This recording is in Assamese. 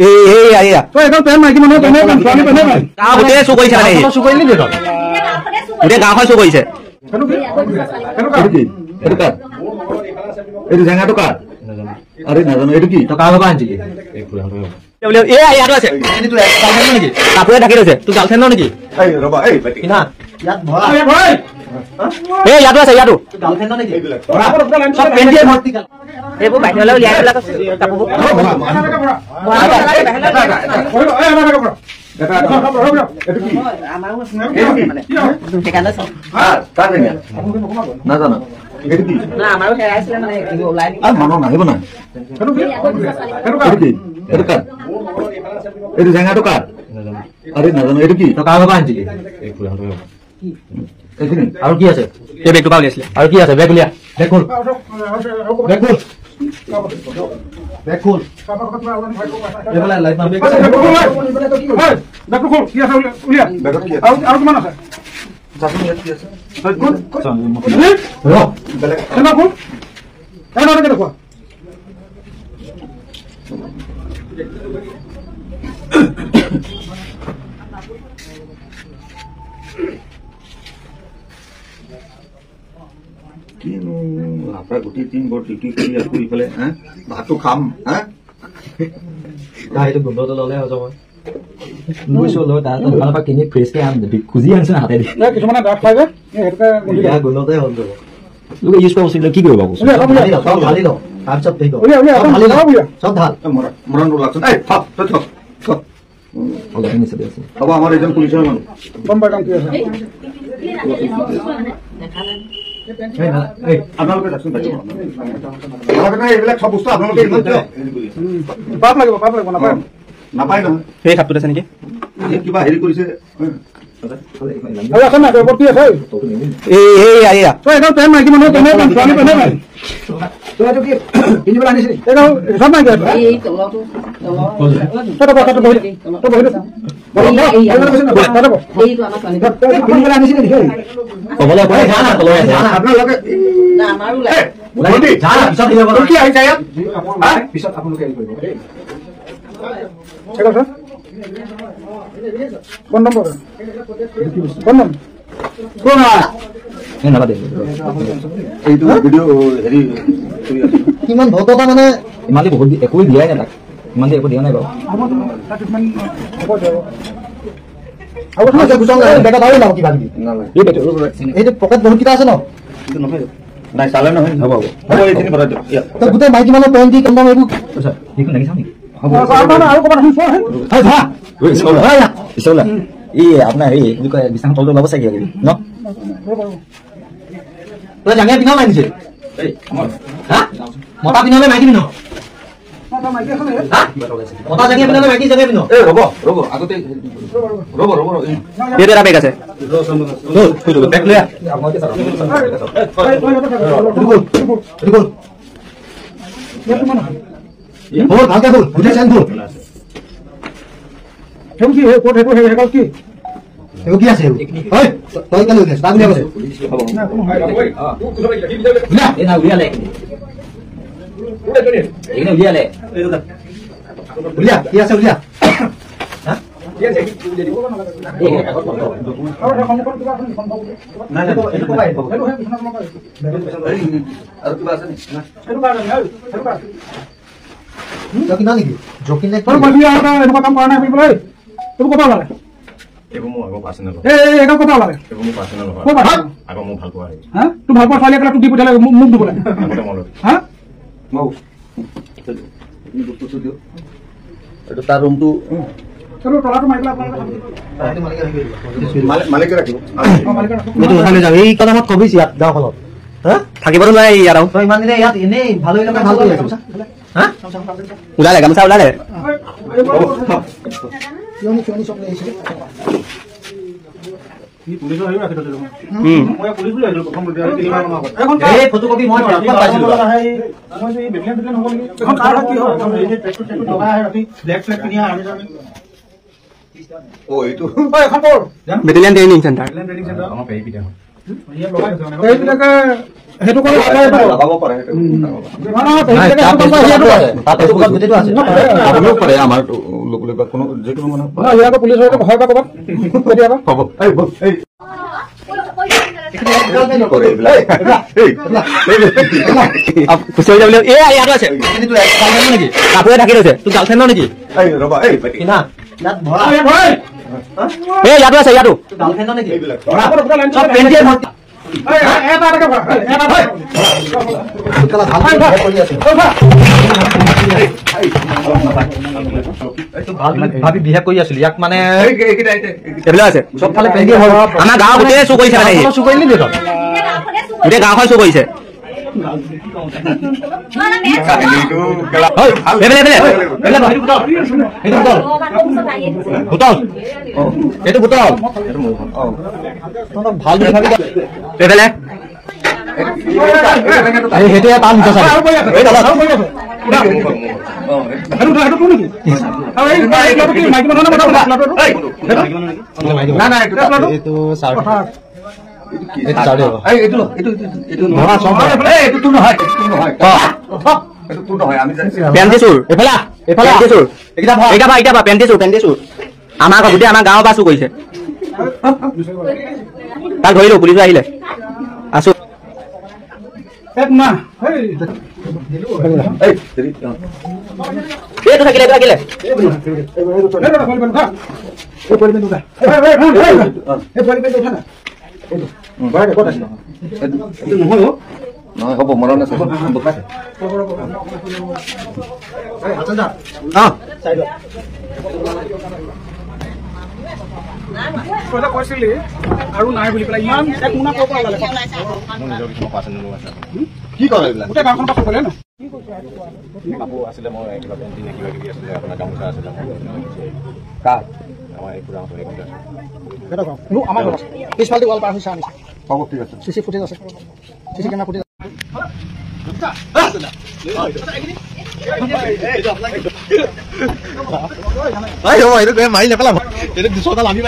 এই এই আইয়া তই এখন পেন মাইকি মানুহ পেনে ছোৱালী পেনে নাই গাঁও গোটেই চুৰ কৰিছে মানে চুৰ কৰিলি নেকি? গোটেই গাঁওখন চুৰ কৰিছে। এইটো কি? এইটো কাৰ? এইটো জেঙাটো কাৰ? আৰে নাজানো এইটো কি? তই কাৰ ঘৰৰ পৰা আনিছিলি? এই ইয়াতো আছে, কাপোৰে ঢাকি থৈছে। তোৰ গাৰ্লফ্ৰেণ্ডৰ নেকি? এই ৰবা, এই কিনা ইয়াত ভৰা। এই ইয়াতো আছে, ইয়াতো গাৰ্লফ্ৰেণ্ডৰ নেকি? চব পেণ্টিয়ে ভৰ্তি। এইবোৰ বাহিৰলৈ উলিয়াই পেলাই কাপোৰবোৰ। নাজানো এইটো কি? আমাৰো হেৰাইছিলে মানে ওলাই মানুহ নাহিব না। এইটো কি? এইটো কাৰ? এইটো জেঙাটো কাৰ? আৰে নাজানো এইটো কি? তই কাৰ ঘৰৰ পৰা আনিছিলি? এইখিনি আৰু কি আছে? এই বেগটো পৰা উলিয়াইছিলে। আৰু কি আছে? বেগ উলিয়া, বেগ খোল, বেগ খোল, বেগ খোল। এইফালে লাইট মাৰ। বেগটো খোল, কি আছে উলিয়া। বেগত কি আছে? আৰু কিমান আছে? চাচোন ইয়াত কি আছে? বেলেগ খোল। কেনেকুৱা কিনো আপোনাৰ গোটেই দিন বৰ ডিউটি কৰি আকৌ ইফালে হা ভাতটো খাম হা। সেইটো গোন্ধটো ল'লে হজম হয়। লৈছো লৈ তাৰ দোকানৰ পৰা কিনি ফ্ৰেছকে খুজি আনিছো হাতেদি। কিছুমানে ডাঠ খাই যে সেইটোকে গোন্ধতে হ'ল যাব। লোকে ইউজ কৰা বস্তুবিলাক কি কৰিব? চব ঢালি লওঁ, তাৰপিছত চব ঢাল। মৰাণ ওলাচোন। এই থক তই থক থক। হ'ব, আমাৰ এজন পুলিচৰ মানুহ গম পাই কাম কি আছে। আপোনালোকে যাকচোন, এইবিলাক চব বস্তু আপোনালোকে পাপ লাগিব, পাপ লাগিব। নাপায়, নাপায় নহয়। সেই খাপটোত আছে নেকি? কিবা হেৰি কৰিছে। আৰু আছে নাই? কি আছে? এই এই আইয়া তই এখন পেন মাইকি মানুহ পেনে ছোৱালী পেনে নাই। তই এইটো কি পিন্ধিবলৈ আনিছিলি? চব নাইকিয়া। তই বহি, তই বহি। কিমান ভদ্ৰতা মানে ইমান বহুত একো দিয়াই নাই তাক, ইমান একো দিয়া নাই বাৰু। এইটো পকেট বহুত কেইটা আছে ন? নাই চালে নহয়। হ'ব হ'ব হ'ব, এইখিনি ভৰাই দিয়ক। তই গোটেই মাইকী মানুহ পেণ্টি কণ্ডম এইবোৰ এই আপোনাৰ হেৰি কি কয় বিছনাখন তলটো ওলাব চাগে ন? তই জাঙিয়া পিন্ধা নাই নিছে? মতা পিন্ধা মাইকী পিন্ধ? মতা জাঙিয়া পিন্ধা মাইকী জাঙিয়া পিন্ধ? এই ৰ'ব ৰ'ব, আগতে ৰ'ব ৰ'ব। এইটো এটা বেগ আছে, বেগ লৈ আহ। ভালকে খোল, গোটেই চেন খোল। কি এইবোৰ কি আছে? তই কেলে উলিয়াইছ? তাক উলিয়াব। উলিয়ালে উলিয়া, কি আছে উলিয়া। কিনা নেকি? জকিনে এনেকুৱা কাম কৰা নাই বুলি এইবোৰ কথা ওলালে। এইবোৰ মোৰ আগৰ পাৰ্চনেল। এই কথা ওলালে। এইবোৰ মোৰ পাৰ্চনেল হয়। আগৰ মোৰ ভাল পোৱা। হা, তোৰ ভাল পোৱা ছোৱালী একেলা তোক দি পঠিয়ালে, মোক দিব লাগে। হা, এইটো তাৰ ৰুমটো মালিকে ৰাখিব। এই কথাত কবিছ ইয়াত গাঁওখনত থাকিবতো নোৱাৰে ইয়াত আৰু। তই ইমান দিনে ইয়াত এনেই ভাল হৈ ভাল কৰি আছ। ওলালে গামোচা ওলালে। Battalion training centre. আমাৰ পেহী পিতা হয়। এইবিলাকে সেইটো কৰে লগাব পাৰে। পাৰে আমাৰ কোনো যিকোনো মানুহ পুলিচৰ হয় বা ক'ৰবাত কেতিয়াবা হ'ব। কাপোৰে ঢাকি থৈছে। তোৰ গাৰ্লফ্ৰেণ্ডৰ নেকি? ইয়াতো আছে, ইয়াতো ভাবি বিহেভ কৰি আছিলো ইয়াক, মানে এইবিলাক আছে চবফালে। আমাৰ গাঁৱৰ গোটেই চুৰ কৰিছে, মানে চুৰ কৰিলি গোটেই গাঁওখন চুৰ কৰিছে। এইটো বুটল ভাল বুলি ভাবি এইফালে সেইটোৱে টান। আমাৰ গোটেই আমাৰ গাঁৱৰ পৰা চুৰ কৰিছে। তাক ধৰিলো, পুলিচো আহিলে। আছো। এইটো থাকিলে, এইটো থাকিলে। নহয়, হ'ব, মৰণ আছে। কৈছিলি আৰু নাই বুলি পেলাই ইমান এক মোনা ক'ৰ পৰা ওলালে? মোৰ নিজৰ কিছুমান পাৰ্চনেল আছে। কি কৰে এইবিলাক? গোটেই গাঁওখনৰ পৰা চুৰ ন? কাপোৰ আছিলে, মই কিবা পেণ্টি নে কিবা কিবি আছিলে, আপোনাৰ গামোচা আছিলে। মই কাৰ? আমাৰ এই খুৰাহঁতৰ এইখিনিতে আছে। আমাৰ ঘৰত পিছফালদি ৱাল পাৰ হৈছে, আনিছে। হ'ব, ঠিক আছে। চি চি ফুটেজ আছে, চি চি কেমেৰা ফুটেজ। এইটো মাৰি নেপেলাব, এইটো দুশটা আমি।